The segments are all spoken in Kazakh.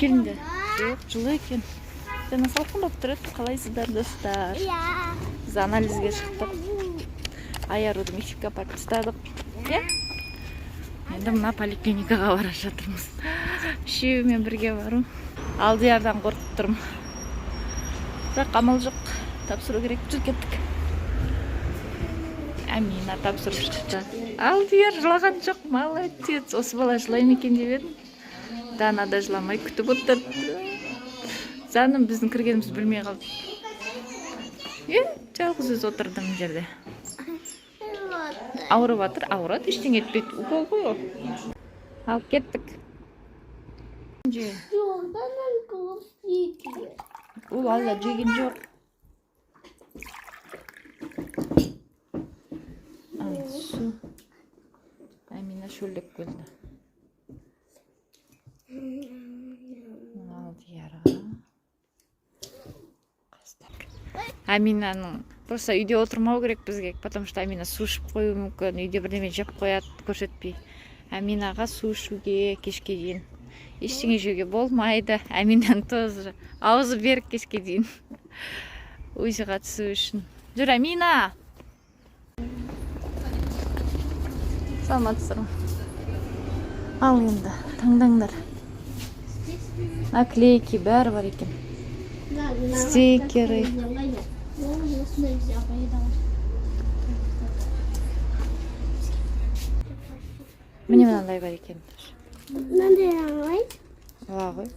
Келіңдер. Жоқ, жылы екен. Жаңа салқын болып тұр еді. Қалайсыздар, достар? Біз анализге шықтық. Аяруды мектепке апарып тастадық, иә. Енді мына поликлиникаға бара жатырмыз. Үшеуімен бірге бару. Алдиярдан қорқып тұрмын, бірақ амал жоқ, тапсыру керек. Жүр, кеттік. Әмина тапсырып шықты. Алдияр жылаған жоқ, молодец. Осы бала жылай ма екен деп едім. Дана да жыламай күтіп отырды. Жаным, біздің кіргенімізді білмей қалды, иә. Жалғыз өзі отырды мына жерде. Ауырып жатыр, ауырады, ештеңе етпейді, укол ғой ол. Алып кеттік. Же. Жоқ, данан клубники. Ол әлі жеген жоқ. Ал, су. Әмина шөлдеп келді. Алдиярға. Әминаның просто үйде отырмау керек бізге, потому что Әмина су ішіп қоюы мүмкін, үйде бірдеме жеп қояды көрсетпей. Әминаға су ішуге кешке дейін ештеңе жеуге болмайды. Әминаның тоже аузы берік кешке дейін УЗИ-ға түсу үшін. Жүр, Әмина. Саламатсыздар ма? Ал енді таңдаңдар. Наклейки, бәрі бар екен. Стикеры. Ол осындай бізде апайда бар. Міне, мынандай бар екен. Мынандай алайын. Ала ғой.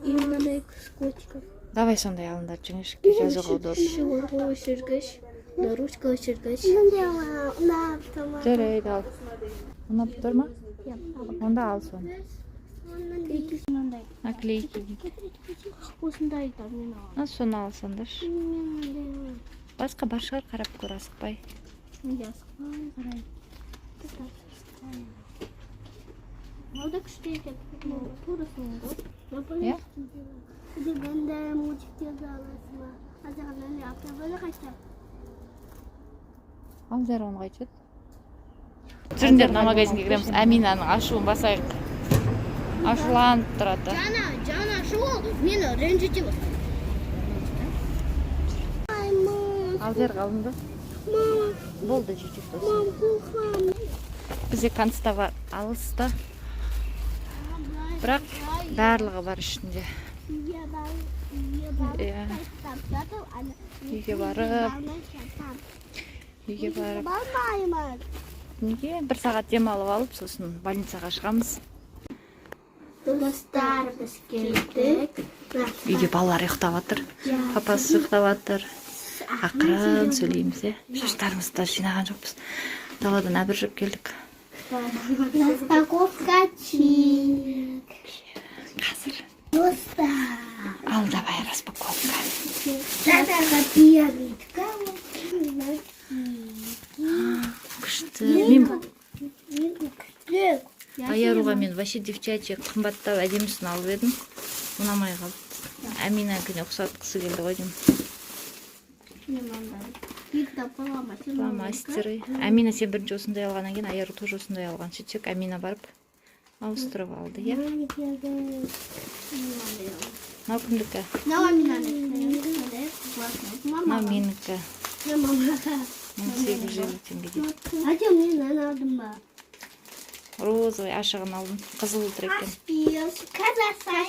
И мынандай с котиком. Давай, сондай алыңдар, жіңішке, жазуға удобно. Өшіргіш. Да, ручка өшіргіш. Мынандай ұнап тұр. Жарайды, ал. Ұнап тұр ма? Онда ал соны. Мынандай. Наклейки дейді. Осындай да мен аламын. А, соны алсаңдаршы. Мен мынандай аламын. Басқа бар шығар, қарап көр, асықпай. Мен асықпай қараймын. Мынау да күшті екен. Тура соның ғой. Иә? Дегенде мультиктерді аласың ба? Азыр мынандай автобус қайта. Алдияр оны қайтеді? Жүріңдер, мына магазинге кіреміз. Әминаның ашуын басайық. Ашуланып тұрады. Жана, Жана, шол мені ренжіте бастады. Ай, мам, Алдияр алынды. мама, Болды, жетеді осы. мам, қорқамын. Бізде канцтовар алыста, бірақ барлығы бар ішінде. Үйге барып, үйге барып, Иә. тастап ана Үйге барып. Үйге барып. Бармаймын. Неге? Бір сағат демалып алып, сосын больницаға шығамыз. Достар, біз келдік. Үйде балалар ұйықтап жатыр, папасы ұйықтап жатыр. Ақырын сөйлейміз, иә. Шаштарымызды да жинаған жоқпыз, даладан әбіржіп келдік. Распаковка чик. Қазір. Достар. Ал, давай, распаковка. Данаға пирамидка. Күшті. Мен Мен күшті. Аяруға мен вообще девчачий, қымбаттау, әдемісін алып едім, ұнамай қалды. Әминанікіне ұқсатқысы келді ғой деймін. Мен мынандай. Екі фломастер. Фломастеры. Әмина, сен бірінші осындай алғаннан кейін Аяру тоже осындай алған. Сөйтсек, Әмина барып ауыстырып алды, иә. Мынау кімдікі? Мынау Аминанікі. Мынандай классный. Мынау менікі. Мамаға. 1850 теңге дейді. Әже, мен мынаны алдым ба? Розовый, ашығын алдым, қызыл тұр екен. Аспиос. Казахстан.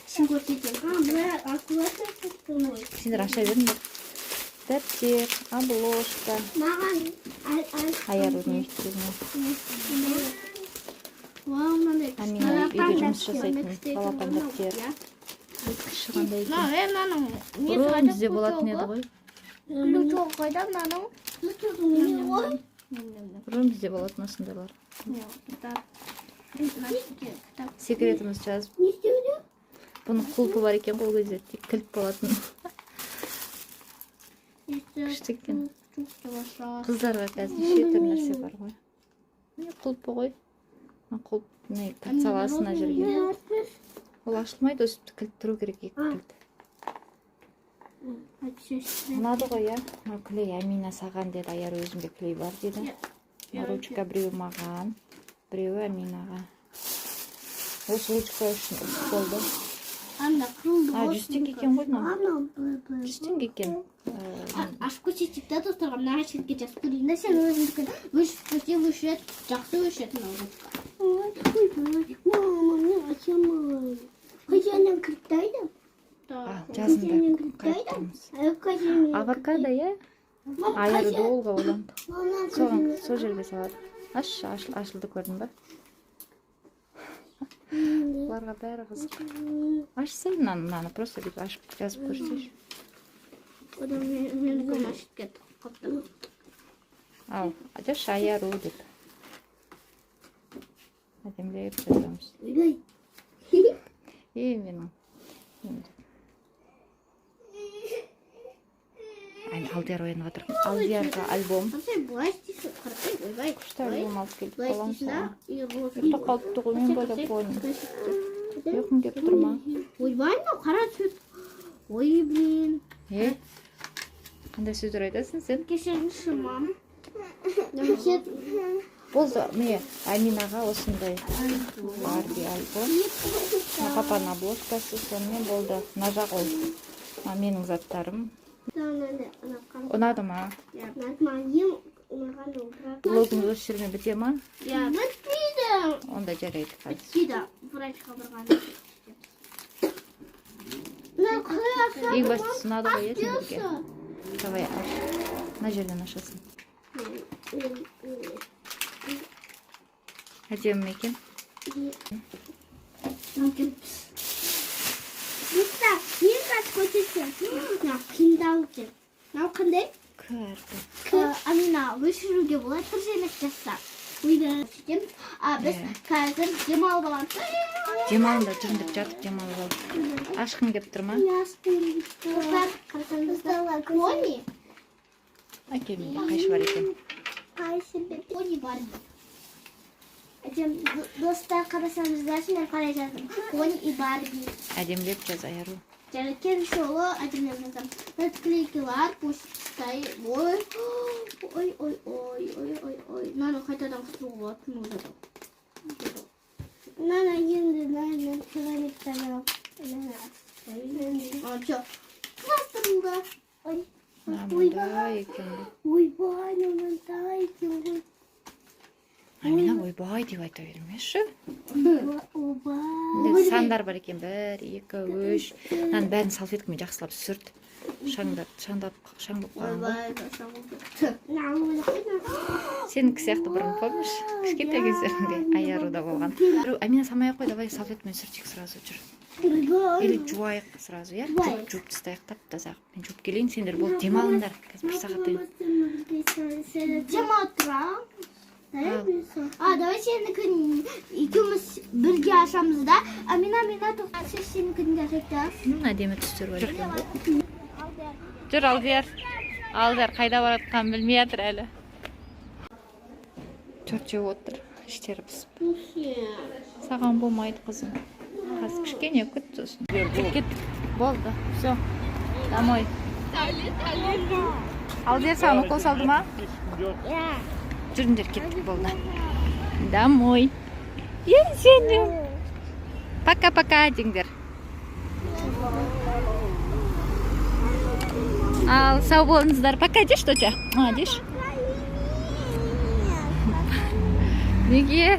Сен көрсетемін. А, аккуратно. Сендер аша беріңдер. Дәптер, обложка. Маған Аярудың мектебіне. Вау, мынандай. Амина үйде жұмыс жасайтын балапан дәптер. Күші қандай екен! Мынау, мынаның несі Бұрын қайда? бізде болатын еді ғой. Лючок қайда мынаның? Лючогы не ғой? Бұрын бізде болатын осындайлар. Кітап. Секретімізді жазып. Не істеуде? Бұның құлпы бар екен ғой, ол кезде тек кілт болатын. Күшті екен. Қыздарға қазір неше түрлі нәрсе бар ғой. Міне, құлпы ғой. Мына құлп не, тарта саласың мына жерге. Ол ашылмайды, өстіп кілт тұру керек, екі кілт. Ұнады ғой, иә. Мынау клей, Әмина, саған деді Аяр, өзімде клей бар деді. Мына ручка, біреуі маған, біреуі Әминаға. Осы ручка үшін ұтыс болды. Ана қырылды. А, 100 теңге екен ғой мынау. Ана бір. 100 теңге екен. Ашып көрсетейік та достарға, мына шетке жазып көрейін да, сен өзіңдікін өшіріп көрсе, өшіреді, жақсы өшіреді мынау ручка. Ойбай, мама, мен аша алмаймын. Қайсынан кіріптайды? Ал, жазыңдар, қарап тұрмыз. Авокадо, иә? Айару долго ойланды. Соған сол жерге салады. Ашшы, ашылды, көрдің ба? Бұларға бәрі қызық. Ашсай мынаны, просто бүйтіп ашып жазып көрсейші. Одан менікін ашып кетті. Қаптым. Ал, жазшы Аяру деп. Әдемілеп жазамыз. Ойбай. Ей, менің. Енді. Әне, Алдияр оянып жатыр. Алдиярға альбом. Сен былай істейсің, қарасай, ойбай. Күшті альбом алып келдік Былай балам істейсің да, саған. и роза. Ұйықтап қалыпты ғой, мен байлап қойдым. Ұйқың келіп тұр ма? Ойбай, мынау қара сөз. Ой, блин. Е? Қандай сөздер айтасың сен? Кешіріңізші, мам. Болды, міне, Аминаға осындай Барби альбом. Мына папаның обложкасы, сонымен болды. Мына жақ ол. Мына менің заттарым. Ұнады ма? Блогымыз осы жермен біте ма? Иә, бітпейді. Онда жарайды қазір. Бітпейді. Врачқа барғанда. Мына қалай ашады? Ең бастысы ұнады ғой, иә, сендерге? Давай аш. Мына жерден ашасың. Әдемі ме екен? Мұста, мен қазір көрсетсем. Мына қиындау екен. Мынау қандай? К әрпі. Амина, өшіруге болады бір жеріне жазса. Ойбай. Сөйтеміз. А біз Иә. қазір демалып аламыз. Демалыңдар, жүріңдер, жатып демалып ал. Ашқың келіп тұр ма? Достар, қарасаңыздар. Пони. Әке, менде қайшы бар екен. Пони бар. Әдем, достар, қарасаңыздар, мен қалай жаздым. Пони и Барби. Әдемілеп жаз, Аяру. Және келесі жолы әдемілеп жазамын. Наклейкалар пустай. Ой, ой, ой, ой, ой, ой, ой. Мынаны қайтадан қыстыруға болады. Кім өзі? Мынаны енді мынаны керамиктан. А, всё. Пластырылды. Ой. Мына мындай екен ғой. Ойбай, мынандай екен ғой. Амина, ойбай деп айта бермеші. Ойбай. Мында сандар бар екен. Бір, екі, үш. Мынаның бәрін салфеткамен жақсылап сүрт. Шаңдап, шаңдап, шаң болып қалған ғой. Ойбай, Сенікі сияқты бұрын, помнишь? Кішкентай кездерінде Аяруда болған. Біреу, Амина, салмай ақ қой, давай салфеткамен сүртейік сразу, жүр. Или жуайық сразу, иә? Жуайық. Жуып, жуып тастайық, тап таза қылып. Мен жуып келейін, сендер болды, демалыңдар. Қазір бір сағаттан. Демалып тұрамын. А, давай сенікін екеуміз бірге ашамыз да. Амина, Амина, тоқта, сен сенікін де ашайық та. Әдемі түстер бар екен ғой. Жүр, Алдияр. Алдияр қайда бара жатқанын білмей жатыр әлі. Торт жеп отыр, іштері пысып. Саған болмайды, қызым. Қазір кішкене күт сосын. Кеттік. Болды, все. Домой. Алдияр саған укол салды ма? Иә. Жүріңдер, кеттік, болды. Домой. Ей, сенім. Пока-пока деңдер. Ал, сау болыңыздар. Пока деші, доча. А, деші. Неге?